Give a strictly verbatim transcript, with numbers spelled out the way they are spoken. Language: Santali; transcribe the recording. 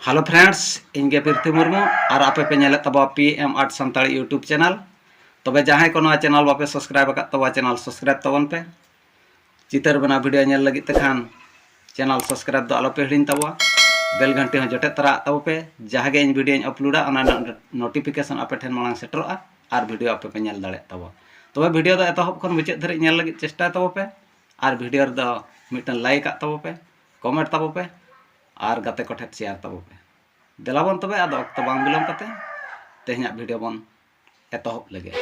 Hello friends, ᱤᱧ ᱜᱮ ᱯᱤᱨᱛᱷᱤ ᱢᱩᱨᱢᱩ ᱟᱨ ᱟᱯᱮ ᱯᱮ ᱧᱮᱞᱮᱫ ᱛᱟᱵᱚᱣᱟ P M Art Santali YouTube channel᱾ ᱛᱚᱵᱮ ᱡᱟᱦᱟᱸᱭ ᱠᱚ ᱱᱚᱣᱟ channel ᱵᱟᱯᱮ subscribe ᱟᱠᱟᱫ ᱛᱟᱵᱚᱣᱟ, channel subscribe ᱛᱟᱵᱚᱱ ᱯᱮ᱾ ᱪᱤᱛᱟᱹᱨ ᱵᱮᱱᱟᱣ video ᱧᱮᱞ ᱞᱟᱹᱜᱤᱫ ᱛᱮᱠᱷᱟᱱ channel subscribe ᱫᱚ ᱟᱞᱚᱯᱮ ᱦᱤᱲᱤᱧ ᱛᱟᱵᱚᱣᱟ᱾ Bell ᱜᱷᱟᱱᱴᱤ ᱦᱚᱸ ᱡᱚᱴᱮᱫ ᱛᱚᱨᱟ ᱟᱜ ᱛᱟᱵᱚ ᱯᱮ᱾ ᱡᱟᱦᱟᱸ ᱜᱮ ᱤᱧ video ᱧ uploadᱟ, ᱚᱱᱟ ᱨᱮᱱᱟᱜ notification ᱟᱯᱮ ᱴᱷᱮᱱ ᱢᱟᱲᱟᱝ ᱥᱮᱴᱮᱨᱚᱜᱼᱟ ᱟᱨ video ᱟᱯᱮ ᱯᱮ ᱧᱮᱞ ᱫᱟᱲᱮᱭᱟᱜ ᱛᱟᱵᱚᱣᱟ᱾ ᱛᱚᱵᱮ video ᱫᱚ ᱮᱛᱚᱦᱚᱵ ᱠᱷᱚᱱ ᱢᱩᱪᱟᱹᱫ ᱫᱷᱟᱹᱨᱤᱡ ᱧᱮᱞ ᱞᱟᱹᱜᱤᱫ ᱪᱮᱥᱴᱟᱭ ᱛᱟᱵᱚ ᱯᱮ ᱟᱨ video ᱨᱮᱫᱚ ᱢᱤᱫᱴᱮᱱ like ᱟᱜ ᱛᱟᱵᱚ ᱯᱮ, comment ᱛᱟᱵᱚ ᱯᱮ ᱟᱨ ᱜᱟᱛᱮ ᱠᱚ ᱴᱷᱮᱱ share ᱛᱟᱵᱚ ᱯᱮ᱾ ᱫᱮᱞᱟ ᱵᱚᱱ ᱛᱚᱵᱮ, ᱟᱫᱚ ᱚᱠᱛᱚ ᱵᱟᱝ ᱵᱤᱞᱚᱢ ᱠᱟᱛᱮ ᱛᱮᱦᱮᱧᱟᱜ video ᱵᱚᱱ ᱮᱛᱚᱦᱚᱵ ᱞᱮᱜᱮ᱾